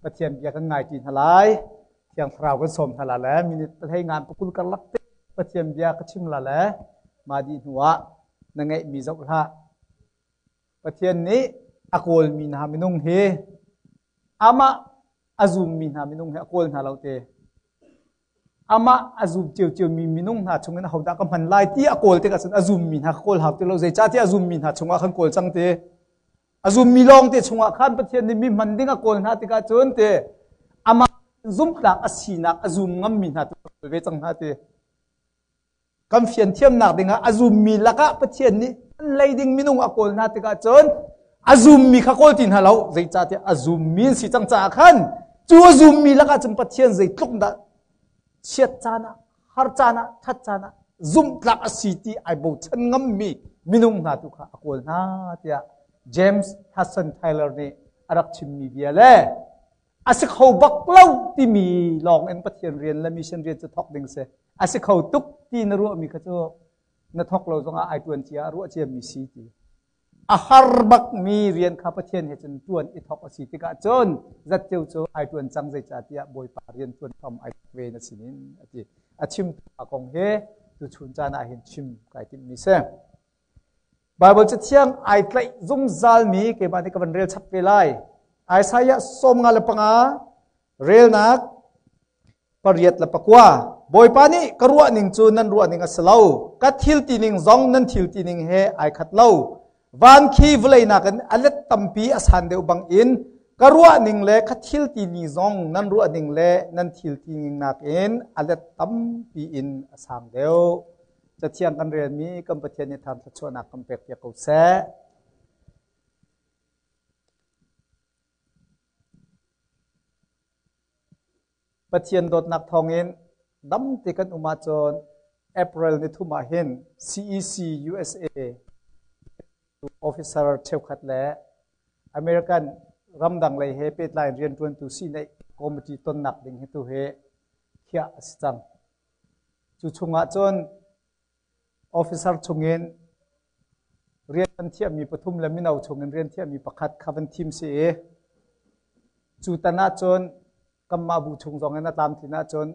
Pathian bia kan ngai ṭi hna lai. Thiang Thlarau kan sawm hna la le minute pahlei ngan pakul karlak te Pathian bia ka chim la le mah dih hnu ah na ngeihmi zoh hlah. Pathian nih a kawlmi hna minung hi amah a zummi hna minung hi a kawl hna lo te. Amah a zum ciocio mi minung hna chungin ahodah ka hman lai ti a kawl tikah cun a zummi hna ka kawl hau ti lo. Zeicahtiah a zummi hna chungah khan kawl cang ti. A zummi lawngte chungah khan Pathian nih mi hman ding a kawl hna tikah cun ti amah zumhtlak a sinak a zum ngammi hna tu kawl ve cang hna ti. Kan fian thiamnak dingah a zummi lakah Pathian nih an lei ding minung a kawl hna tikah cun a zummi kha kawl ti hna lo. Zeicahtiah a zummi an si cang caah khan cu a zummi lakah cun Pathian zeitluk dah chiat caan ah har caan ah ṭhat caan ah zumhtlak a si ti ai bochan ngammi minung hna tu kha a kawl hna tiah James Hudson Taylor nih a rak chimmi bia le a si kho bak lo timi lawng in Pathian rian le mission rian cu thawk ding si. A si kho tuk ti na ruahmi kha cu na thawk lo zongah ai ṭuan cia ruah ciami si ti. A har bakmi rian kha Pathian he cun ṭuan i thawk a si tikah cun zatceu cu ai ṭuan cang zeicahtiah Bawipa rian ṭuan hram ai thawk ve na sinin a ti. A chimtu pa kong hi tuchun caan ah hin chim kai timhmi si. Baibal Cathiang ai tlaih zungzalmi keimah nih ka van rel chap ve lai. Isaiah 55 relnak 8 le 9. Bawipa nih ka ruah ning cu nan ruah ning a si lo. Ka thil ti ning zong nan thil ti ning he ai khat lo. Van khi vawlei nakin a let tampi a san deuh bang in ka ruah ning le ka thil ti ning zong nan ruah ning le nan thil ti ning nakin a let tampi in a sang deuh. Cathiang kan relmi kan Pathian nih thar thluachuahnak kan pek piak ko seh. Pathian dawtnak thawngin dam te kan um ahcun April ni thum ah hin CEC USA officer cheukhat le American ramdang lei he pehtlai rianṭuantu sineih committee tonnak ding hi tu hi khiah a si cang. Cu chungah cun officer chungin rian an thiahmi pathum le mino chungin rian thiahmi pakhat kha van thim si i cu tan ahcun kanmah bu chung zong in a tlamtlin ahcun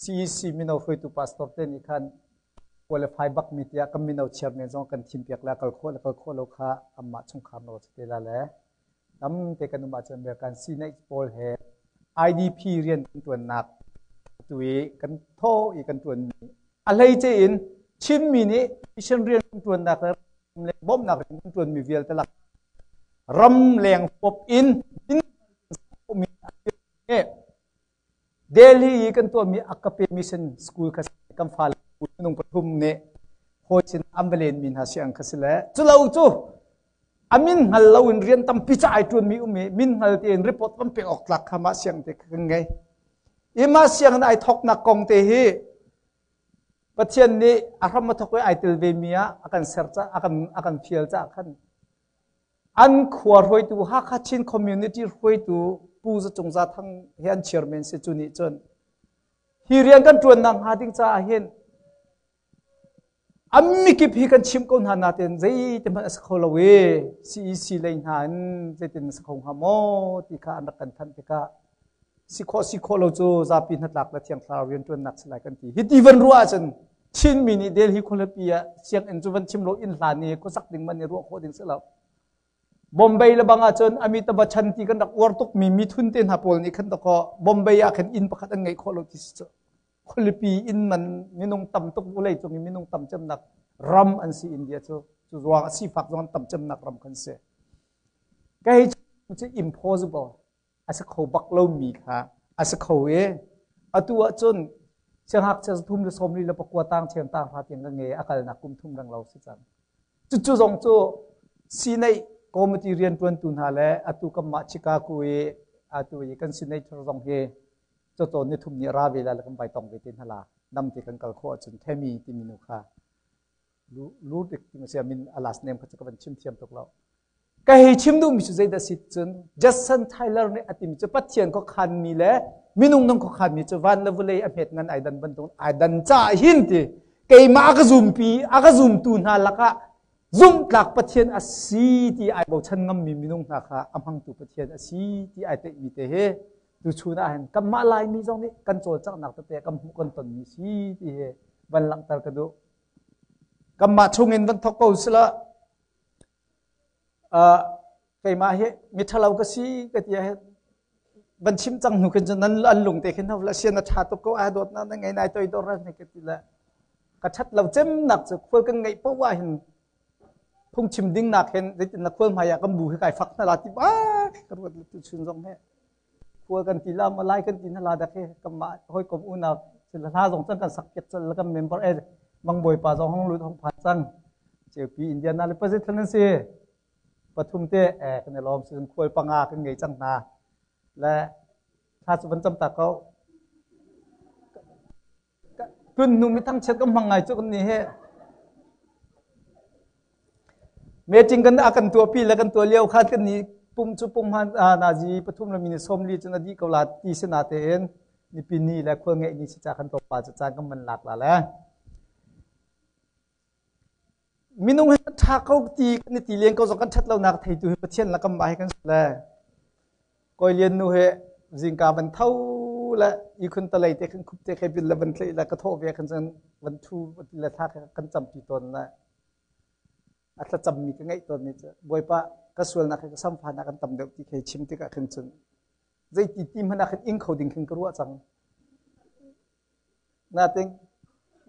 CEC mino hruaitu pastor te nih khan qualify bakmi tiah kan mino chairman zong kan thimpiak le kal khawh le kal khawh lo kha anmah chungkhar nawl si te la le tamte kan um ahcun American CNH pawl he IDP rian kan ṭuannak tu i kan thaw i kan ṭuanmi a hleice in Chinmi nih mission rian kan ṭuannak le bawmhnak rian kan ṭuanmi vialte lak ram leng huap in Delhi i kan tuahmi Agape Mission School kha kan fale minung pathum nih hawi sin an va lenmi hna si ang kha si le culo cu a min hngal lo in rian tampi ca ai ṭuanmi um i min hngal tein report van pek awk tlak kha mah siang te kha kan ngei. I mah siang in ai thawknak kong te hi Pathian nih a hram a thawk i ai tel ve mi ah a kan ser ca a kan a kan fial caah khan An khua hruaitu Hakha Chin Community hruaitu Pu Za Cung Za Thang he an chairman si cu nih cun hi rian kan ṭuannak hnga ding caah hin an mikip hi kan chimh ko hna nain zeiti hmanh a si kho lo i CEC lei hna in zeitin a si kho hnga maw ti kha an rak kan thanh tikah si khawh si khawh lo cu zapi hnatlak le thiang thlarau rianṭuannak si lai kan ti. Hi ti van ruah ahcun Chinmi nih Delhi khualipi ah sianginn cu van chim lo inn hlan i khuasak ding man i ruah khawh ding si lo. Bombay le bang ahcun Amitabh Bachchan ti kan rak uar tukmi mithun te hna pawl nih khan dakaw Bombay ah khan inn pakhat an ngeih khawh lo ti si cu. Khualipi inn man minung tam tuk vulei cung i minung tam cemnak ram an si India cu. Cu ruang a sifak zong an tam cemnak ram kan si. Kei cu impossible a si kho bak lomi kha a si kho i atu ahcun siangngakchia zathum le sawmli le pakua tang ṭhiam tang hra tiang ka ngei a kalnak kum thum reng lo si cang. Cucu zong cu sineih committee rianṭuantu hna le atu kanmah Chicago i atu i kan senator zong hi cacawn ni thum nih ra ve la le kan vai tong ve te hna la dam te kan kal khawh ahcun Themi timi nu kha Ludik ti ma min a last name kha cu ka van chim thiam tuk lo. Ka hei chim duhmi cu zeidah si cun Judson Tyler nih a timi cu Pathian khuakhanmi le minung nung khuakhanmi cu van le vawlei a hmet ngan ai dan bantuk ai dan caah hin ti keimah a ka zumpi a ka zumtu hna lakah. Zumhtlak Pathian a si ti ai bochan ngammi minung hna kha a hmangtu Pathian a si ti ai teihmi te hi tuchun ah hin kanmah Laimi zong nih kan cawlcanghnak tete kan hmuh kan tonmi si ti hi van langhter ka duh. Kanmah chungin van thok ko sila keimah hi miṭhalo ka si ka ti ah van chim cang hnu khin cun nan an lung te khin la sian a ṭha tuk ko ai dawtnak na ngei nai toi dor ne ka ti le ka ṭhat lo cemnak cu khual kan ngeih poah ah hin phungchim ding nak hin zeitin na khual hmai ah kan bu hi kai fak hna la ti ba ka ruat tu chun zong he khual kan ti la ma lai kan ti na la dak he kanmah hawikom unau hla zong cang kan sak piak cal kan member e mangbawi pa zong hong lut hong phan cang ceupi Indiana le pazit thlan an si pathum te eh kan i lawm si khual panga kan ngei cang hna le thla cu van cam ta ko Tun hnu mi thangchiat kan hmang ngai cu kan nih hi. Meeting kan a kan tuahpi le kan tuah lio khan kan nih pum cu pum han nazi pathum le minute 40 cun a dih ko la ti si na tein nipi ni le khual ngeih ni si ca kan tlawmpal cu caan kan man lak la le minung hi kan ṭha ko ti kan i ti len ko zong kan ṭhat lonak theitu hi Pathian le kanmah hi kan si le Kawi Lian nu he zingka van tho le ihkhun talei te khan khup te khe bil le van tlaih le ka thawh ve khan cun van thu le thla kan campi tawn le a thlacammi ka ngeih tawn mi cu Bawipa ka sualnak he ka samfanak kan tam deuh ti khi chim tikah khin cun zeiti ti hmanh ah khin ing kho ding khin ka ruah cang. Natin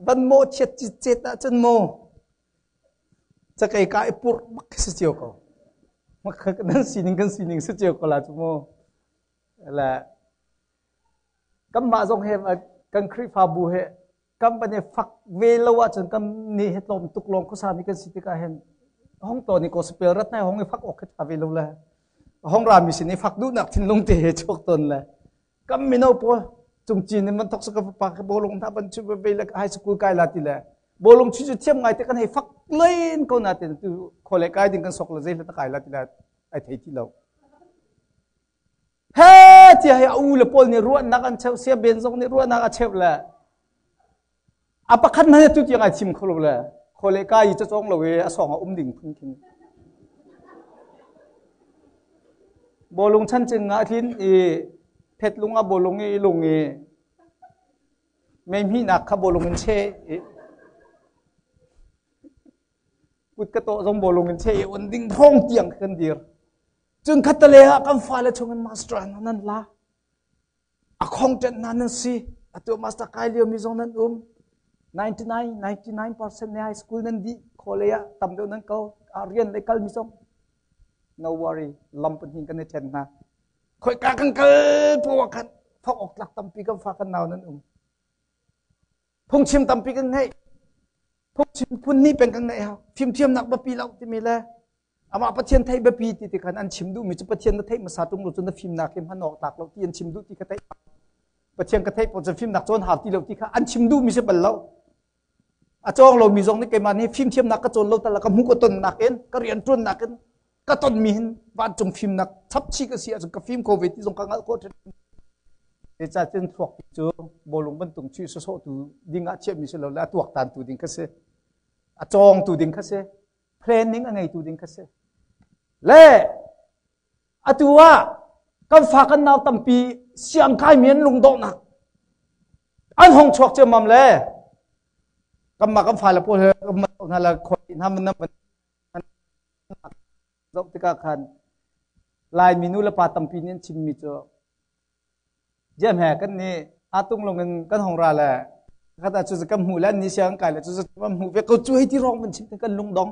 van maw chiat citcet ahcun maw cakei ka i purh bak khi si cio ko. Nan sining kan sining si cio ko la cu mu. Le kanmah zong he kan Khrihfabu he kan ban i fak ve lo ahcun kan ni he tlawm tuk lawng khuasa mi kan si tikah hin hong to ni gospel rat nai hong i fak awk khi tha ve lo le hong ra mi sin i fak duhnak thinlung te he chuak ton le Kan mino pawl cungcin in man thok ka pa ka bolung hna ban chu ve le high school kai la ti le bolung chu chu thiam ngai te kan hei fak len ko na te tu khole kai ding kan sok le zei hla kai la ti le ai thei ti lo. He tia he u le pawl nih ruahnak an cheuh sia ben zong nih ruahnak a cheuh le a pakhat hmanh tu tiang ai chim kho lo le khole kai i cawng lo i a song a um ding phun khin bolung chan ching nga thlin i phet lung a bolung i lung i mei hmi nak kha bolung in che i kut ka to zong bolung in che i on ding thong tiang kan dir cun khatale ah kan fale chung in master nan la A khongṭenh hna nan si. Atu master kai liomi zong nan um. 99, 99% ne high school nan dih. Khawlei ah tam deuh nan ko. Rian lei kalmi zong. No worry. Lam pahnih kan i ṭhen hna. Khoika kan kal poah khan thawk awk tlak tampi kan fa kan nau nan um. Phungchim tampi kan ngeih. Phungchim phun hnih peng kan ngeih hau. Fimthiamnak biapi lo timi le amah Pathian theih biapi ti ti khan an chim duhmi cu Pathian na theih hmasa ṭung lo cu na fimnak hi hman awk tlak lo ti an chim duh ti kha theih Pathian ka theih paoh cun fimnak cawn hau ti lo ti kha an chim duhmi si bal lo. A cawng lomi zong nih keimah nih fimthiamnak ka cawn lo tal ka hmuh ka tonnak in ka rian ṭuannak in ka tonmi hin vancung fimnak chapchih ka si ahcun ka fim kho ve ti zong ka hngalh khawh ṭhen. Zeicahtiah thluak cu bawlung bantuk chuih sawsawhtu ding ah chiahmi si lo le a tuaktantu ding kha si. A cawngtu ding kha si. Planning a ngeitu ding kha si. Le atu ah kan fa kan nau tampi siangkai mi an lungdawhnak an hong chuak ciammam le kanmah kan fale pawl he kan hna le khoi hna man zoh tikah khan Laimi nu le pa tampi nih an chimmi cu Jiam he kan nih atung lung in kan hong ra le khat ah cu kan hmuh le an ni siang kai le cu kan hmuh ve ko cu hei ti rong van chim kan lungdong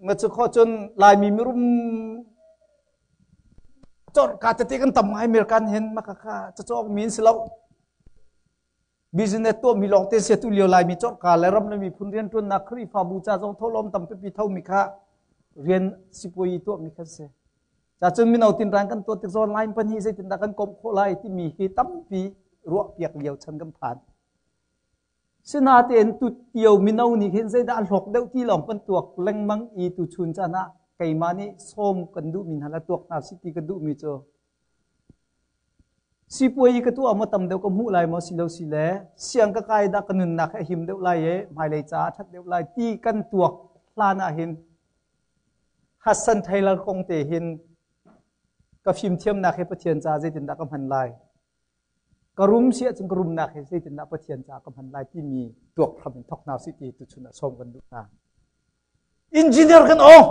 nga cu kho cun Laimi mirum cor ka tete kan tam ngai American hin maka kha cacawk mi in si lo Business tuahmi lawngte si tu lio Laimi cawrka le ram le miphun rianṭuannak Khrihfabu ca zong tholawm tampipi thomi kha rian sipuai tuahmi kha si. Cacun mino tinrang kan tuah tik zawn line pahnih zeitindah kan komh khawh lai timi hi tampi ruahpiak lio chan kan phan. Sinain tu tio mino nih hin zeidah a hlawk deuh ti lawng kan tuak lengmang i tuchun caan ah keimah nih sawm kan duhmi hna le tuak hna si ti ka duhmi cu Sipuai ka tuah maw tam deuh ka hmuh lai maw si lo si le siang ka kai dah ka nunnak hi a him deuh lai i hmailei caah a ṭhat deuh lai ti kan tuak. Hlan ah hin Hudson Taylor kong te hin ka fimthiamnak hi Pathian ca zeitindah ka hman lai? Ka rum si ahcun ka rumnak hi zeitindah Pathian ca ka hman lai timi tuak hram in thok hna usih ti tuchun ah sawm kan duh hna. Engineer kan aw.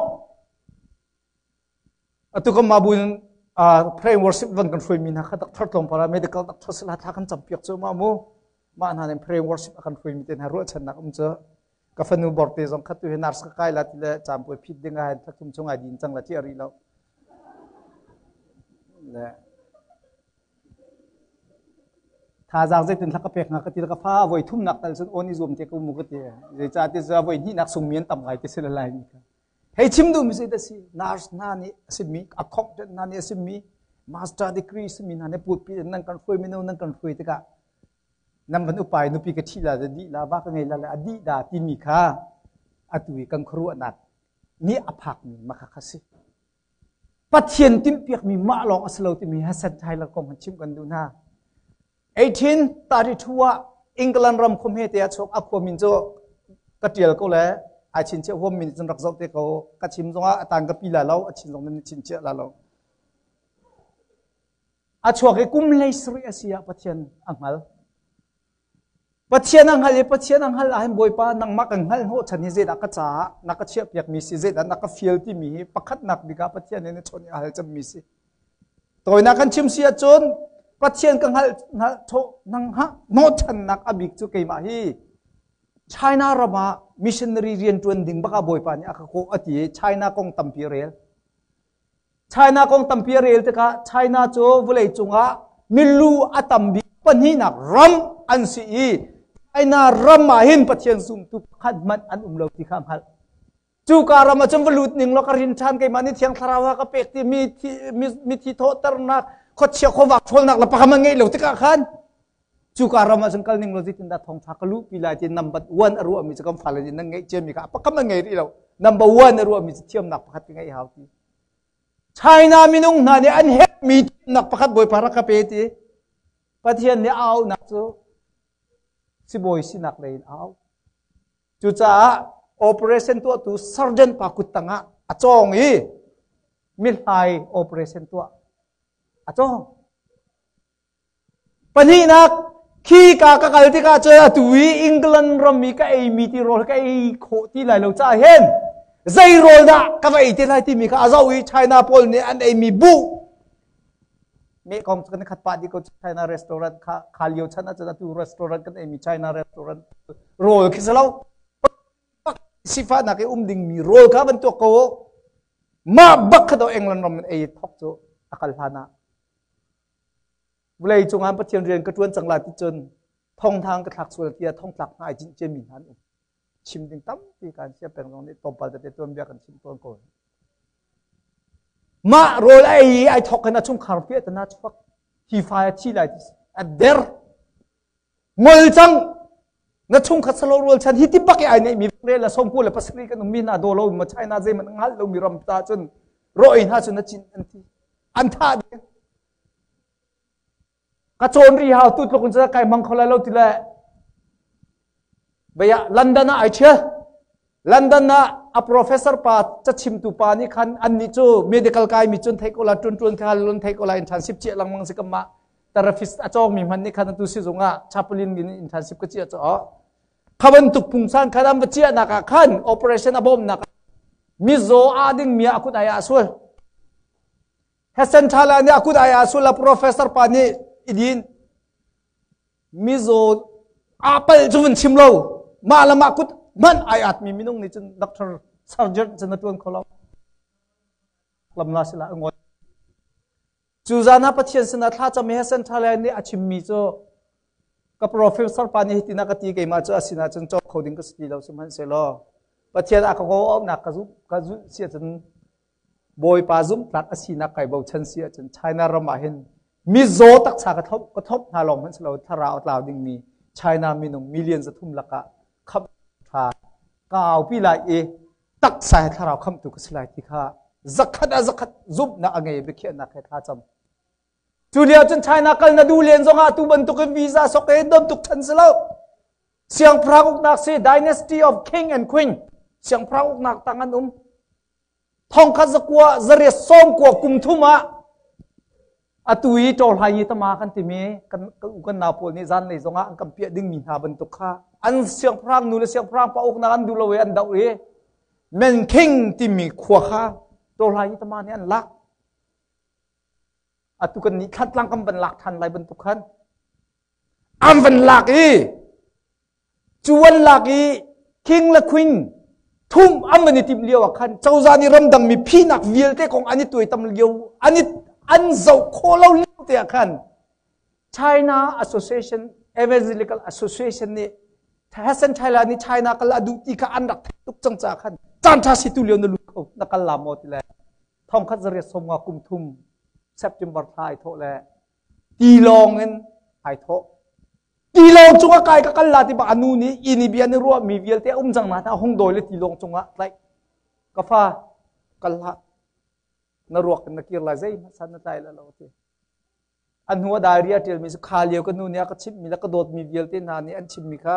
Atu kan mah buin pray worship van kan hruai mi hna kha doctor tlawmpal ah medical doctor sila thla kan campiak cu ma mu mah hna nih pray worship a kan hruai mi te hna ruahchannak um cu ka fanu borte zong khat tu hi nurse ka kai la ti le campui phit ding ah thlathum chung ai din cang la ti ari lo le thazaang zeitin thla ka pek hnga ka ti ka fa voi thum nak tal cun on i zuam te ko mu ka ti zeica ti cu voi hnih nak sung mi an tam ngai ti si le lai mi kha Hei chim duhmi zei dah si? Nurse hna nih a simi, a accountant hna nih a simi, master degree simi hna nih pulpit in nan kan hruai mino nan kan hruai tikah nan van upa i nupi ka ṭhi la le dih la va ka ngei la le a dih dah timi kha atu i kan khuaruahnak nih a phakmi makha kha si. Pathian timhpiakmi mah lawng a si lo timi Hudson Taylor kong han chim kan duh hna. 1832 ah England ram khuahme te ah chuak a khua min cu ka ṭial ko le ai chinchiah huam min cun rak zoh te ko ka chim zongah a tan ka pi la lo a chin zong nan chinchiah la lo a chuak i kum hlei sarih a si ah Pathian a hngal Pathian a hngal i Pathian a hngal ah hin Bawipa nangmah kan hngalh hnawh chan hi zeidah ka caah na ka chiah piakmi si zeidah na ka fial timi hi pakhatnak bik ah Pathian nih na chawn i a hal cemmi si Tawinak kan chim si ahcun Pathian ka hngalh hnawhchannak a bik cu keimah hi China ram ah missionary rian ṭuan ding bak ah Bawipa nih a ka kawh a ti i China kong tampi a rel. China kong tampi a rel tikah China cu vawlei cungah milu a tam bik pahnihnak ram an si i China ram ah hin Pathian zumtu pakhat hmanh an um lo ti kha a hngalh. Cuka ram ah cun va lut ning law ka rin ṭhan keimah nih Thiang Thlarau a ka pek ti mi mithi thawhternak khuachia khuavak ṭhawlnak le pakhat hmanh ngeih lo tikah khan cuka ram ah cun kal ning law zeitindah thawngṭha ka luhpi lai ti number one a ruahmi cu kan fale nih nan ngeih ciami kha pakhat hmanh ngei rih lo number one a ruahmi cu thiamnak pakhat ka ngeih hau ti China minung hna nih an herhmi thiamnak pakhat Bawipa rak ka pe ti Pathian nih a auhnak cu sibawi sinak lei in a auh Cucaah operation tuahtu surgeon pa kut tangah a cawng i mihlai operation tuah a cawng. Pahnihnak, khi ka ka kal tikah cun atu i England ram i ka eimi ti rawl ka ei khawh ti lai lo caah hin zei rawl dah ka va ei te lai timi kha a zoh i China pawl nih an eimi buh Mekong cu kan khat pah dih ko China restaurant kha kha lio chan ahcun atu restaurant kan eimi China restaurant rawl khi si lo sifahnak i um dingmi rawl kha van tuak ko mah bak kha do England ram in ei thok cu a kal hlan ah vawlei cungah Pathian rian ka ṭuan cang lai ti cun thongthang ka thlak sual tiah thongtlak hna ai cinh ciami hna an um chim ding tampi kan sia peng zong nih tlawmpal tete tuanbia kan chim tawn ko Mah rawl a ei i ai thawk in a chungkhar piahtana chuak hi fa a thi lai ti a der ngol cang na chungkhat salo rual chan hi ti bak i ai neih mi re la sawmku le pasarih kan um mi hna daw lo ma China zeiman ngal lo mi ram ta cun ro ei hna cun na cin an ti an thah ding Ka cawn ri hau tu tluk in cun kai hmang kho lai lo ti le baya London ah ai ṭhial. London ah a professor pa cachimtu pa nih khan annih cu medical kai mi cun thei ko la ṭun ṭun kha lun thei ko la internship chiah lengmang si kam ah therapist a cawng mi hmanh nih khan atu sizung ah chaplain min internship ka chiah caw kha bantuk pungsan khan an va chiahnak ah khan operation a bawmnak mizaw a ding mi ah a kut ai ah sual Hassan Thala nih a kut ai ah sula professor pa nih idin mizaw a pal cu vun chim lo mah le mah kut hmanh ai at mi minung nih cun doctor surgeon cun na tuan kho lo lamla sila ngoi cu zan ah Pathian sinah thla cam i Hassan Thala nih a chimmi cu ka professor pa nih hitin a ka ti keimah cu a sinah cun cawk kho ding ka si ti lo sihmanhsehlaw Pathian a ka kawh ka zumh ka zulh si ahcun Bawipa zumhtlak a sinak kai bochan si ahcun China ram ah hin mizaw taksa ka thlop ka thlop hna lawng hmanh si lo thlarau a tlau dingmi China minung million 300 lakah khamh ṭha ka aupi lai i taksa he thlarau khamhtu ka si lai ti kha zakhat ah zakhat zumhnak a ngei biakhiahnak he thla cam. Cu lio cun China kal na duh len zongah tu bantukin visa sok he dom tuk chan si lo. Siangpahrang uknak si dynasty of king and queen. Siangpahrang uknak tang an um. Thongkhat zakua zariat sawmkua kum thum ah atu i ṭawlhai i tama kan timi kan kan nau pawl nih zanlei zongah an kan piah dingmi hna bantuk kha an siangpahrang nu le siangpahrang pa uknak an duh lo i an doh i Menkhing timi khua kha ṭawlhai i tama nih an lak. Atu kan nih thlatlang kan van lak ṭhan lai bantuk khan an van lak i Cu an lak i king le queen thum an van i timh lio ah khan cozah nih ramdang mi phihnak vialte kong an i tuaitam lio an i an zoh khawh lo lio te ah khan China Association Evangelical Association nih Hassan Thailand nih China kal a duh ti kha an rak theih tuk cang caah khan caan ṭha si tu lio na lut kho na kal la maw ti le thongkhat zariat sawmnga kum thum September thla ai thawh le tilawng in ai thawh. Tilawng cungah kai ka kal la ti bak a nu nih ini bia nih ruah mi vialte a um cang na hna hung dawi le tilawng cungah tlaih. Ka fa kal hlah. Na ruak in na kir lai zeihmanh san na tlai la lo ti. A hnu a diary a ṭialmi cu kha lio ka nu nih a ka chimhmi le ka dawtmi vialte hna nih an chimmi kha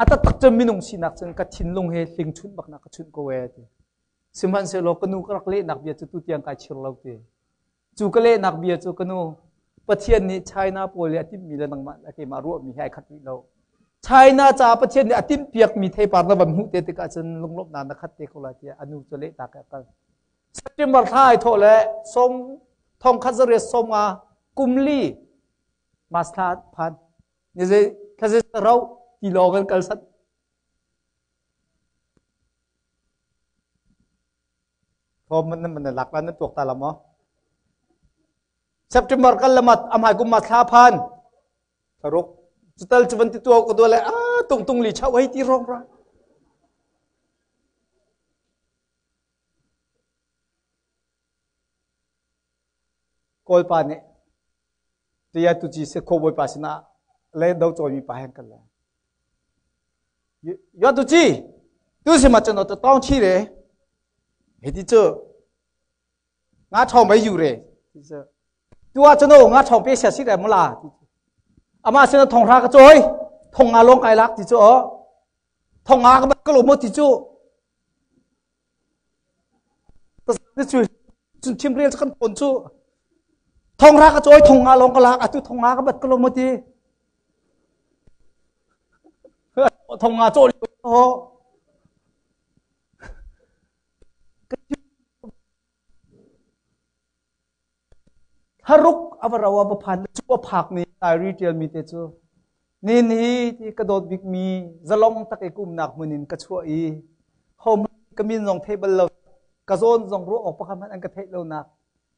a taktak cun minung sinak cun ka thinlung he hling chunh bak na ka chunh ko ee ti. Sihmanhsehlaw ka nu ka rak lehnak bia cu tutiang kai chir lo ti. Cu ka lehnak bia cu ka nu, Pathian nih China pawl i a timhmi le nangmah le keimah ruahmi he ai khat rih lo. China caah Pathian nih a timhpiakmi theipar na van hmuh te tikah cun lunglawmhnak na khat te ko lai tiah a nu cu lehtak a kal. September thla ai thawh le sawm thongkhat zariat sawmnga kum li mas thla phan ni zei thlazei ro ti lawng in kal sat Thawm man man lak lan nan tuak ta la maw? September kal lamat amhai kum ma thla phan tharuk cutal cu van ti tua ko le a tung tung li chau hei ti rong ra Kawlpa nih tia tu ci se kho bawipa sinah le do cawi mi pa heng kal le yo tu ci tu si ma chan to tong chi re he ti chu nga thong bai yu re ti chu tu a chano nga thong pe sia si re mula ti chu ama sin thong ra ka choi thong nga long kai lak ti chu o thong nga ka ka lo mo ti chu Cun chimrel kan tawn cu thongra ka cawi thonga lawng ka lak atu thonga ka bat ka lo maw ti thonga caw lio Thlaruk a va ro a va phan cu a phak ni diary ṭialmi te cu nin hi ti ka dawt bikmi zalong tak i ka umnak hmun in ka chuah i hohmanh ka min zong theih bal lo ka zawn zong ruah awk pakhat hmanh an ka theih lonak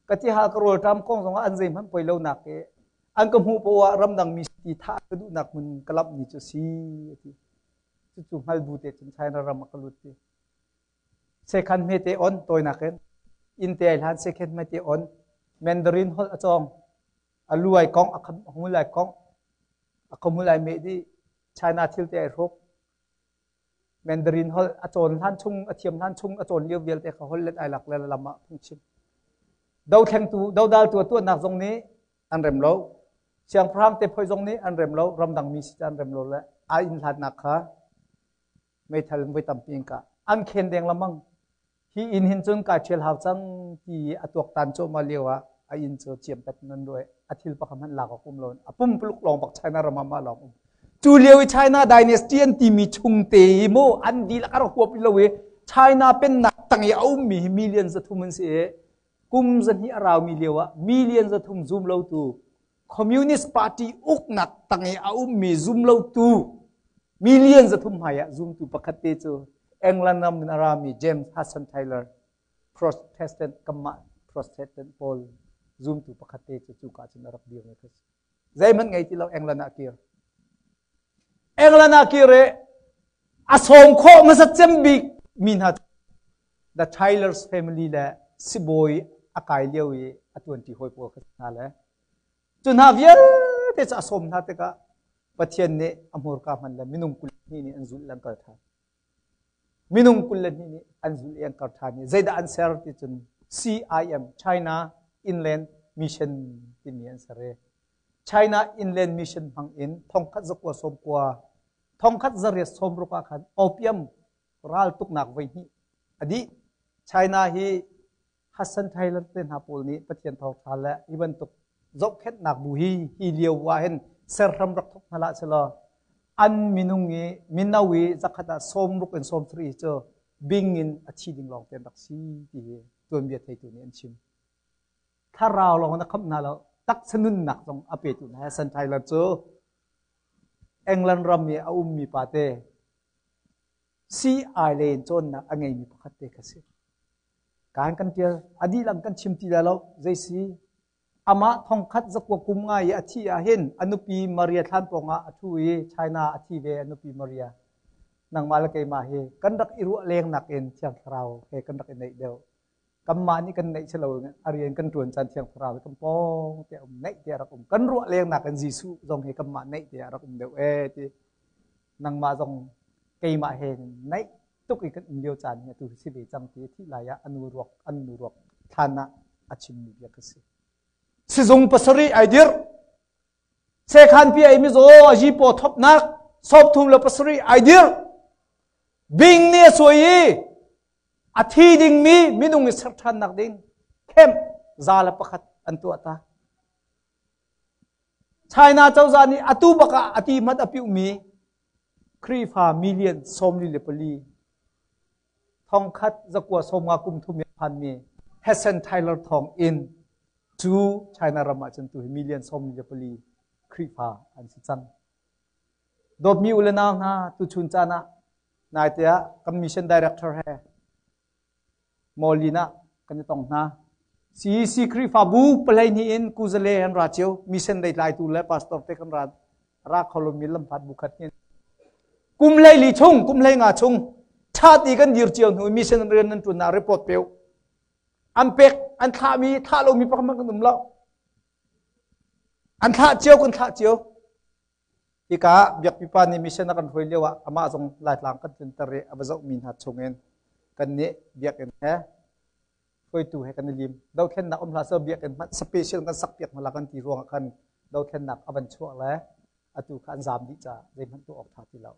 ka tihal ka rawlṭam kong zongah an zeihmanh poi lonak i an ka hmuh poah ah ramdang mi ti thah ka duhnak hmun ka lamh ni cu si a ti. Cucu hngal bu te cun China ram ah ka lut ti. Sekhan hmete on tawinak in inn te ai hlan sekhan hmete on Mandarin holh a cawng a lu ai kong a hmul ai kong a khahmul ai meh dih China thil te ai hruk Mandarin holh a cawn hlan chung a thiam hlan chung a cawn lio vialte kha holh let ai lak le lam ah phungchim dothlengtu dodaltu a tuahnak zong nih an rem lo siangpahrang te phoi zong nih an rem lo ramdang mi si an rem lo le a inn hlatnak kha meithal in voi tampi in kah. An khen deng lamang. Hi inn hin cun kai ṭhial hau cang ti a tuaktan cuahmah lio ah a inn cu ciampet nan ruai. A thil pakhat hmanh lak awk um lo. A pumpuluk lawng bak China ram ah mah lawng um. Cu lio i China dynasty an timi chung te i mu an dihlak a rak huap lo i China pennak tang i a ummi hi million 300 an si i kum 200 a raumi lio ah million 300 zum lotu Communist Party uknak tang i a ummi zumlotu million 300 hmai ah zumtu pakhat te cu England ram in a rami James Hudson Taylor Protestant kanmah Protestant pawl zumtu pakhat te cu cuka cun a rak dirmi kha si. Zeihmanh ngei ti lo England ah kir. England ah kir i a sawm khawh hmasat cem bik mi hna The Taylor's family le sibawi a kai lio i a tuanṭi hawi pawl kha hna le cu hna vialte cu a sawm hna tikah Pathian nih a hmurka hman le minung 22 nih an zulh le an kal ṭhan. Minung 22 nih an zulh i an kal ṭhan i zeidah an ser ti cun CIM China Inland Mission timi an ser i China Inland Mission hmang in 1990 1860 ah khan opium. Ral tuknak voi hnih a dih. China hi Hudson Taylor te hna pawl nih Pathian thawngṭha le hi bantuk zohkhenhnak bu hi hi lio ah hin serhram rak thok hna hlah selaw an minung i mino i zakhat ah 60 in 70 cu bing in a thi ding lawng te an rak si ti hi tuanbia theitu nih an chim. Thlarau lawng in a khamh hna lo, taksa nunnak zong a petu hna Hudson Taylor cu England ram i a ummi pate CI lei in cawnnak a ngeimi pakhat te kha si. Kaan kan ṭial, a dihlak kan chim ti lai lo, zei si? Amah thongkhat zakua kum nga i a thih ahhin a nupi Maria thlan pawngah a ṭhu i China a thi ve a nupi Maria. Nangmah le keimah hi kan rak i ruah leng nakin Thiang Thlarau he kan rak i neih deuh. Kanmah nih kan neih si lo a rian kan ṭuan caan Thiang Thlarau hi kan pawng te a um, neih te a rak um. Kan ruah leng nakin Jesuh zong hi kanmah neih te a rak um deuh ee ti. Nangmah zong keimah he naih tuk i kan um lio caan hi atu si ve cang ti thih lai ah anu ruak an nu ruak thlan ah a chimmi bia ka si. Sizung pasarih ai dirh. Sekhan pi ai mizaw a jipaw thopnak 37 ai dirh. Bing nih a suai i a thi dingmi minung i ser ṭhannak ding camp 101 an tuah ta. China cozah nih atu bak ah a ti hmanh a piuhmi Khrihfa million 44 1930 in phanmi Hudson Taylor thawng in cu China ram ah cun tu hi million 44 Khrihfa an si cang. Dawtmi u le nau hna, tuchun caan ah naite ah kan mission director he Mawlin ah kan i tong hna. CEC Khrihfabu 12 in Kuzale an ra cio. Mission lei tlaitu le pastor te kan ra ra kho lomi lamhlat bu khat hin. Kum 14 chung, kum 15 chung chat i kan dir cio hnu mission rian nan ṭunnak report peu. An pek, an thlahmi, thlah lomi pakhat kan um lo. An thlah cio, kan thlah cio. Hika biakpi pa nih mission a kan hruai lio ah amah zong Laitlang kan tlunter i a va zohmi hna chungin kannih biakinn he hruaitu he kan i lim. Dothlennak um hlah seh biakinn hmanh special kan sakpiak hna la kan ti ruangah khan dothlennak a van chuah le atu kha an zaam dih caah zeihmanh tuah awk ṭha ti lo.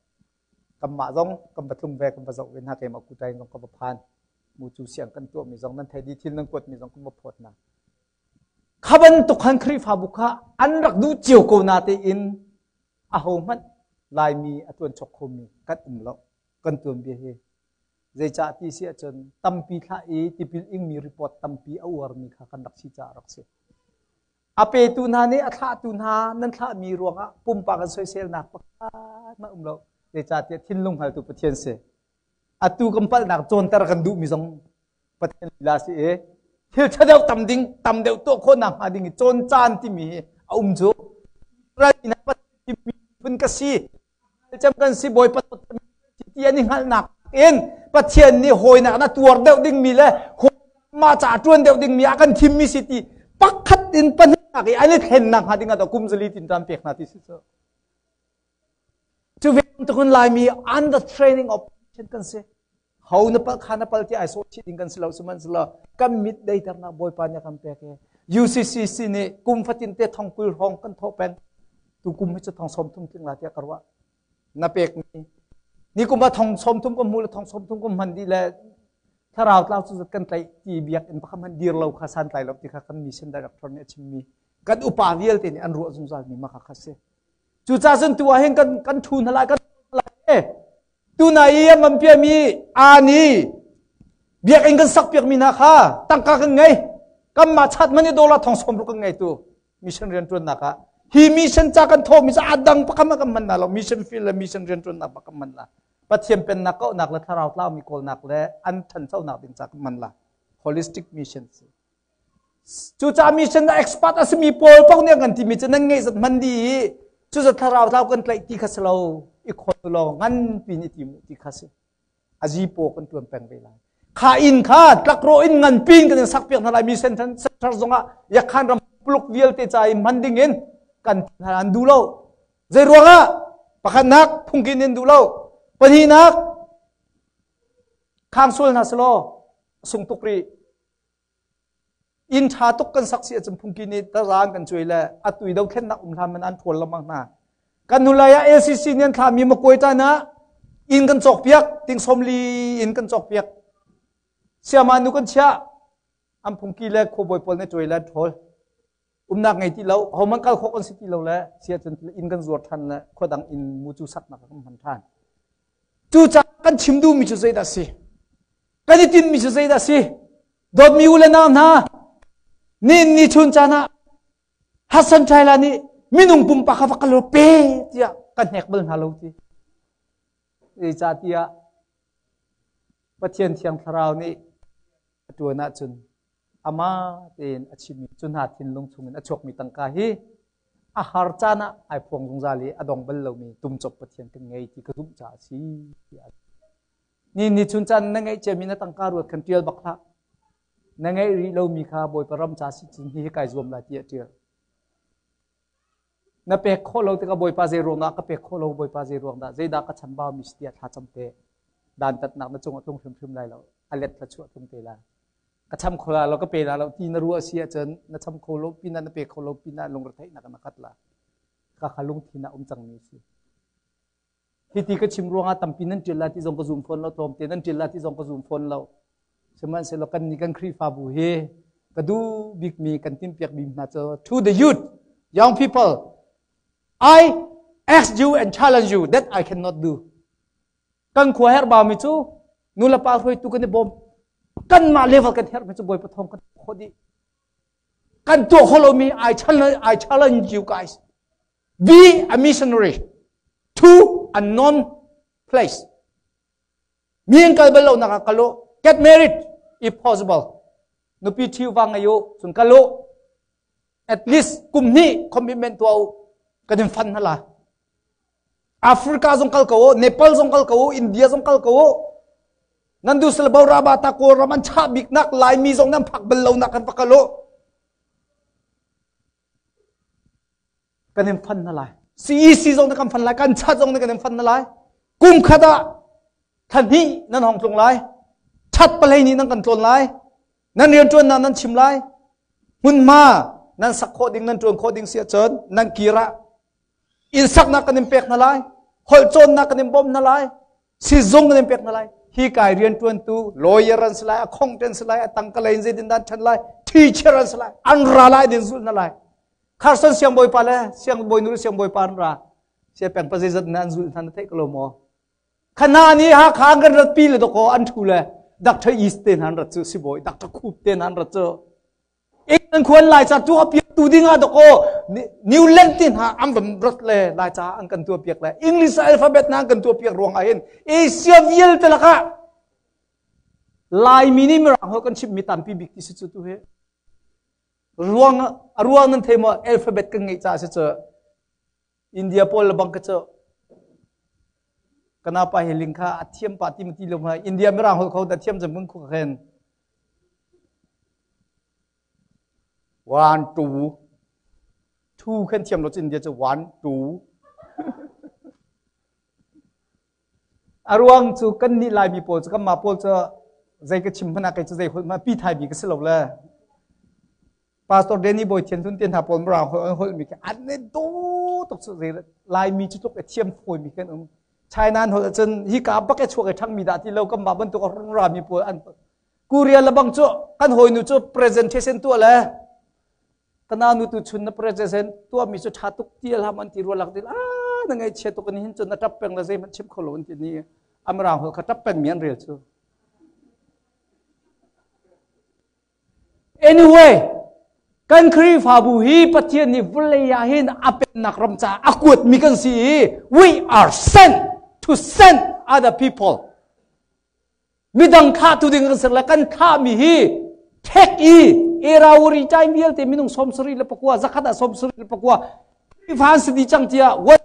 Kanmah zong kan va tlung ve kan va zoh ve hna keimah kutai zong ka va phan. Mucu siang kan tuahmi zong nan thei dih thil nan kuatmi zong kan va phawt hna. Kha bantuk khan Khrihfabu kha an rak duh cio ko natein ahohmanh Laimi a ṭuan chok khomi kan um lo. Kan tuanbia hi zeicah ti si ahcun tampi thlah i tipil ingmi report tampi a uarmi kha kan rak si caah a rak si. A petu hna nih a thlahtu hna nan thlahmi ruangah pumpak an soiselnak pakhat hmanh um lo. Zeicahtiah thinlung hngaltu Pathian si. Atu kan palhnak cawnter kan duhmi zong Pathian lila si i thil ṭha deuh tam ding tam deuh tuah khawhnak hnga ding i cawn caan timi hi a um cu Israel miphun ka si cem kan si Bawipa ti an i hngalhnak in Pathian nih hawinak na tuar deuh dingmi le mah ca ṭuan deuh dingmi ah kan thimmi si ti pakhat in pahnihnak i an i thlennak hnga ding ah kum zali tin ṭan pek hna ti si cu Cu ve bantukin Laimi under training of kan si. Ho na pal kha na pal ti ai sawh chih ding kan si lo sihmanhsehlaw kan mit deiternak Bawipa nih a kan pek i UCCC nih kum fatin te thong 20 hrawng kan thawh peng. Tu kum hi cu thong 30 tling la tiah ka ruah. Na pek mi ni kum ah thong 30 kan hmu le thong 30 kan hman dih le thlarau tlau cu zat kan tlaih ti biakinn pakhat hmanh dir lo kha santlai lo ti kha kan mission director nih a chimmi kan upa vialte nih an ruah zungzal mi mah kha kha si. Cucaah cun tu ah hin kan kan ṭhu hna lai kan lai. Tuna i an van piahmi aa nih biakinn kan sak piakmi hna kha tangka kan ngei. Kanmah chat man i dollar thong 60 kan ngei tu mission rianṭuannak ah. Hi mission ca kan thawhmi cu a dang pakhat kan hman na lo. Mission field le mission rianṭuannak bak kan hman la. Pathian pennak kauhnak le thlarau tlaumi kawlnak le an ṭhanchonak ding ca kan hman la. Holistic mission si. Cucaah mission ah expert a simi pawl paoh nih an kan timi cu nan ngeih zat hman dih i cucu thlarau tlau kan tlaih ti kha si lo i khawn law nganpi nih ti mu ti kha si. A zipaw kan tuan peng ve lai. Kha inn kha tlakrawh in nganpi in kan in sak piak hna lai mission center zongah Yakhan ram pluk vialte ca i hman ding in kan hna an duh lo. Zei ruangah? Pakhatnak phungkin in duh lo. Pahnihnak khang sual hna selaw sung tuk rih. Inn ṭha tuk kan sak si ahcun phungki nih tazaan kan cuai le atu i dothlennak um hlan man an ṭhawl lengmang hna. Kan hnulei ah LCC nih an thlahmi Makuai tan ah Inn kan cawk piak, ting 40 inn kan cawk piak. Siama nu kan chiah. An phungki le khuabawi pawl nih ṭuai le an ṭhawl. Umnak ngei ti lo, hohmanh kal khawh kan si ti lo le sia cun inn kan zuar ṭhan le khua dang inn mucu saknak kan hman ṭhan. Cucaah kan chim duhmi cu zeidah a si? Kan i tinhmi cu zeidah a si? Dawtmi u le nau hna, ni ni chun caan ah Hassan Taila nih minung pumpak kha va kal pe tiah kan hnek bal hna lo ti. Zeicahtiah Pathian Thiang Thlarau nih a ṭuan ahcun amah tein a chimmi cu hna thinlung chungin a chuakmi tangka hi a har caan ah ai phuang zungzal i a dong bal lomi tumcop Pathian kan ngei ti ka zumh caah a si tiah ni ni chun caan na ngeih ciami na tangka ruat khan ṭial bak hlah. Na ngeih rih lomi kha Bawipa ram ca si cun hihi kai zuam lai tiah ṭial. Na pek khawh lo tikah Bawipa zei ruang dah ka pek khawh lo, Bawipa zei ruang dah, zeidah ka chambau mi si tiah thla cam te. Dantatnak na cungah tlung hrimhrim lai lo, a let thla chuah tlung te lai. Ka cham kho la lo, ka pe la lo ti na ruah si ahcun na cham kho lo pinah na pe kho lo pinah lungretheihnak na khat la. Ka kha lungthin ah um cangmi si. Hiti ka chim ruangah tampi nan ṭial lai ti zong ka zum fawn lo, tlawmte nan ṭial lai ti zong ka zum fawn lo. Sihmanhsehlaw kan nih kan Khrihfabu hi ka duh bikmi kan timhpiakmi hna cu to the youth, young people, I ask you and challenge you that I cannot do. Kan khua herhbaumi cu nulepa hruaitu kan i bawm. Kanmah level kan herhmi cu Bawipa thawng kan khawh dih. Kan tuah khawh lomi I challenge, I challenge you guys. Be a missionary to a known place. Mi an kal bal lo nak ah kal u. Get married if possible. Nupi ṭhi va ngei u, cun kal u. At least kum hnih commitment tuah u. Kan in fund hna la. Africa zong kal ko u, Nepal zong kal ko u, India zong kal ko u. Nan du sel bo ra ba ta Kawlram an chah bik nak Laimi zong nan phak bal lo nak kan va kal u. Kan in fund hna lai. CEC zong na kan fund lai, kan chat zong na kan in fund hna lai. Kum khat ah thla hnih nan hong tlung lai. That palei nih nan kan tlawn lai. Nan rianṭuannak nan chim lai. Hmunhma nan sak khawh ding, nan ṭuan khawh ding si ahcun nan kir ah inn saknak kan in pek hna lai. Holh cawnnak kan in bawmh hna lai. Sizung kan in pek hna lai. Hi kai rianṭuantu lawyer an si lai, a khongṭen si lai, a tangka lei in zeitin dah an ṭhan lai, teacher an si lai, an ra lai din zulh hna lai. Carson siangbawipa le siangbawi nu le siangbawipa an ra. Sia peng pa zeizat na an zulh hna na theih ko lo maw? Khana nih Hakha an kan ratpi le dawkaw an ṭhu le Dr. East te hna an rat cu sibawi Dr. Khup te hna an rat cu England khuan Laica tuah piak tu ding ah dawkaw New Land te hna an van rat le Laica an kan tuah piak le English alphabet hna an kan tuah piak ruang ah hin Asia vialte lakah Laimi nih Mirang holh kan chimmi tampi bik ti si cu tu hi ruang a ruang nan thei maw alphabet kan ngeih caah si cu India pawl le bang ka cu kana pa hi ling kha a thiam pa ti ti lo ma India mirang holh kho da thiam cem bung khu khen one two two khen thiam lo India cu one two a ruang cu kan nih Laimi pawl cu kanmah pawl cu zei ka chim hmanh ah kei cu zei holh hmanh pi thai mi ka si lo le Pastor Danny Bawi Thian Thun te hna pawl mirang holh an holh mi khi an i dawh tuk cu zei Laimi cu tluk i thiam fawi mi kan um China an holh ahcun hika bak i chuak i ṭhang mi dah ti lo kanmah bantuk a rung ra mi pawl an Korea le bang cu kan hawinu cu presentation tuah le kana nu tu chun na presentation tuah mi cu ṭha tuk ti alham an ti rua lak dil ah na ngaihchia tuk in hin cun na ṭap peng le zeihmanh chim kho lo an ti ni amrang holh kha ṭap peng mi an rel cu Anyway, kan Khrihfabu hi Pathian nih vawlei ah hin a pennak ram caah a kuatmi kan si i we are sent to send other people. Midang thlahtu ding kan si le kan thlahmi hi thek i erawuri time vialte minung 74 zakhat ah 74 Khrihfa an si dih cang tiah what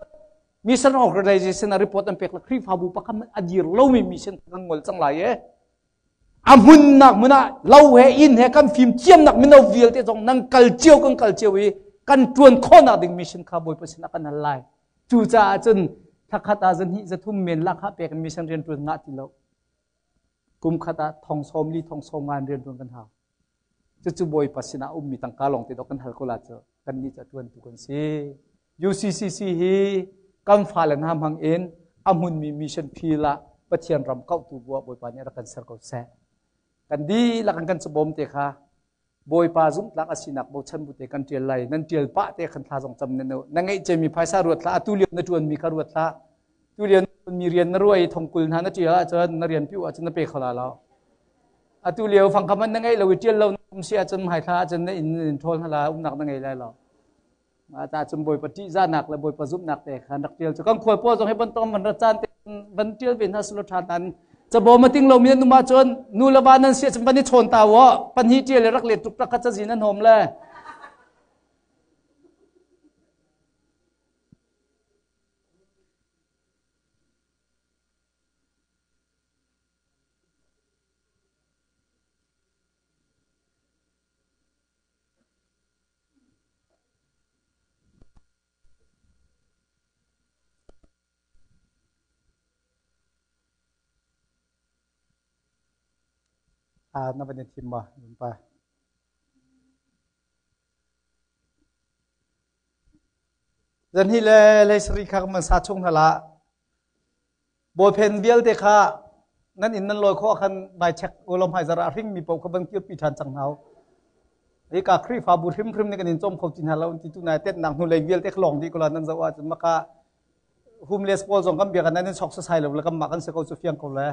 mission organization a report an pek le Khrihfabu pakhat a dir lomi mission kan ngol cang lai e. A hmunnak hmun ah lo he inn he kan fim thiamnak mino vialte zong nan kal cio kan kal cio i kan ṭuan khawhnak ding mission kha Bawipa sinah kan hal lai. Cucaah cun thakhat ah zahnih zathum men lak ha pek in mission rian ṭuan ngah ti lo. Kum khat ah thong sawm li thong sawm nga in rian ṭuan kan hau. Cucu Bawipa sinah ummi tangka lawng te dok kan hal ko la cu kannih cu a ṭuantu kan si. UCCC hi kan fale hna hmang in A hmunmi mission field ah Pathian ram kauhtu bu ah Bawipa nih rak kan ser ko seh. Kan dihlak in kan cabawm te kha Bawipa zumhtlak a sinak bochan bu te kan ṭial lai. Nan ṭial pah te khan thla zong cam nan na ngeih cemi phaisa ruat hlah. Atu lio na ṭuanmi kha ruat hlah. Tu lio mi rian na ruai thongkul hna na ṭial ahcun na rian piu ahcun na pe kho la lo. Atu lio fangkam an na ngeih lo i ṭial lo na um si ahcun hmaithla ahcun na inn in ṭhawl hna la umnak na ngei lai lo. Mah ta cun Bawipa ṭihzahnak le Bawipa zumhnak te khan rak ṭial cu kan khual pawl zong hi bantuk van ra caan te van ṭial ve hna sulaw ṭha nan cabawm a ting lomi nan um ahcun nu le va nan si ahcun van i chawn ta u pahnih ṭial le rak let tuk rak kha cazi nan hawm le Na van i thim maw? Pa. Zan hi le leisari kha man sa chung hna lah. Bawlphen vialte kha nan inn nan lawi khawh khan vai check ulaw hmaizarh ah hringmi paoh kha van kirpi ṭhan cang hna u. Hika Khrihfabu hrimhrim nih kan in cawm kho ti hna lo ti tu nai tetnak hnulei vialte kha lawng dih ko la nan zoh ahcun maka homeless pawl zong kan biak nan in sok sasai lo le kanmah kan si ko cu fiang ko le.